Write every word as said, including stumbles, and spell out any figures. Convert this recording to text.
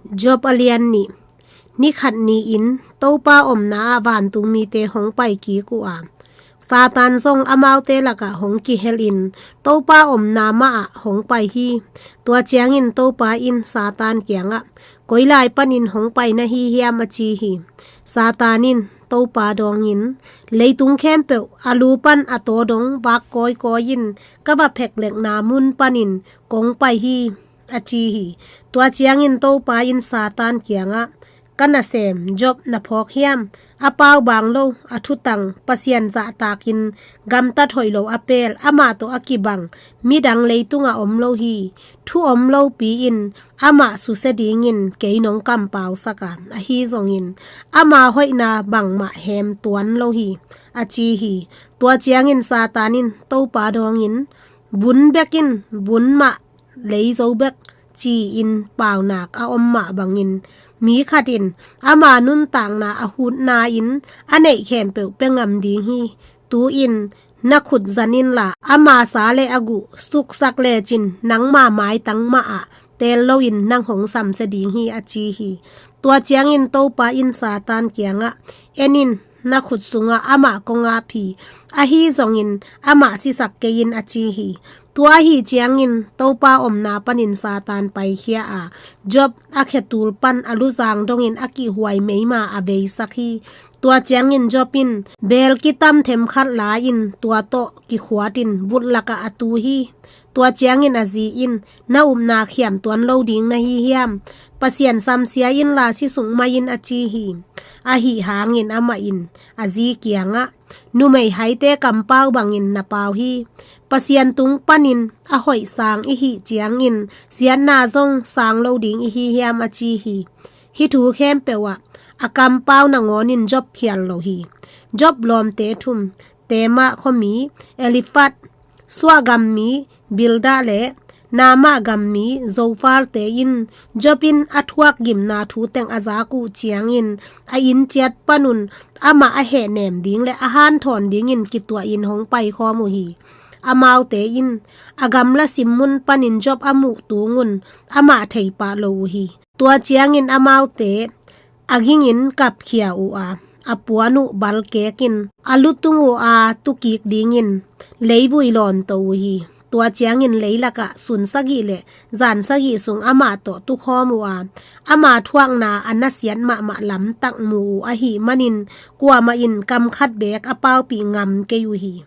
Job a lian nih. Ni khat ni-in Topa omna ah vantung mite hong pai kik uh a, Satan zong amaute lakah hong kihel in Topa omna mah ah hong pai hi. Tua ciangin Topa in Satan kiangah, "Koi lai panin hong pai na hi hiam?" a ci hi. Satan in Topa dawngin, "Leitung khempeuh a lu pan a taw dong vak kawikawi in ka va pheklekna mun panin kong pai hi," a ci hi. Tua ciangin Topa in Satan kiangah, "Ka nasem Job na phawk hiam? A pau bang lo, a thutang, Pasian zahtakin gamtat hoih lo a pel, amah tawh a kibang midang leitungah om lo hi. Thu om lopi-in amah susia dingin kei nong kampausak a, ahi zongin ama hoihna bangmah hem tuan lo hi," a ci hi. Tua ciangin Satan in Topa dawngin, "Vun bek in vun mah, lei zo bek," ci-in paunak a om mah bangin, mi khat in ama nuntakna a hutna-in a neih khempeuh pia ngam ding hi. Tu-in na khut zan inla, ama sa le a guh suksak lecin nangma maitang mah ah teel loin nang hong samsia ding hi, a ci hi. Tua ciangin Topa in Satan kiangah, "En in, na khut sungah amah kong ap hi. Ahi zongin amah sisak kei in," a ci hi. Tua ahi ciangin Topa omna panin Satan paikhia a, Job a khetul pan a luzang dongin a kihhuai meima a veisak hi. Tua ciangin Job in beel kitam themkhat la-in tua tawh kikhuatin vut lakah a tu hi. Tua ciangin a zi in, "Na upna khiam tuan lo ding na hi hiam? Pasian samsia inla sisuk mai in," a ci hi. Ahi hangin amah in a zi kiangah, "Numei haite kampau bangin na pau hi. Pasian tung panin a hoih sang i hih ciangin siatna zong sang lo ding i hi hiam?" a ci hi. Hih thu khempeuh ah a kampau nangawnin Job khial lo hi. Job lawmte thum, Tema khuami Eliphaz, Suah gammi Bildad le Naamah gammi Zofar-te in Job in a thuak gimna thu teng a zak uh ciangin a inn ciat panun amah a hehnem ding le a hanthawn dingin kituahin hong paikhawm uh hi. Amaute in a gamla sim mun panin Job a muh tungun amah thei pah lo uh hi. Tua ciangin amaute a gingin kapkhia uh a, a puan uh balkek in a lutung uh a tukik dingin leivui lawnto uh hi. Tua ciangin leilakah sun sagih le zan sagih sung amah tawh tukhawm uh a, ama thuakna a nasiat mahmah lamtak mu uh ahih manin kuamah in kam khat beek a paupih ngam kei uh hi.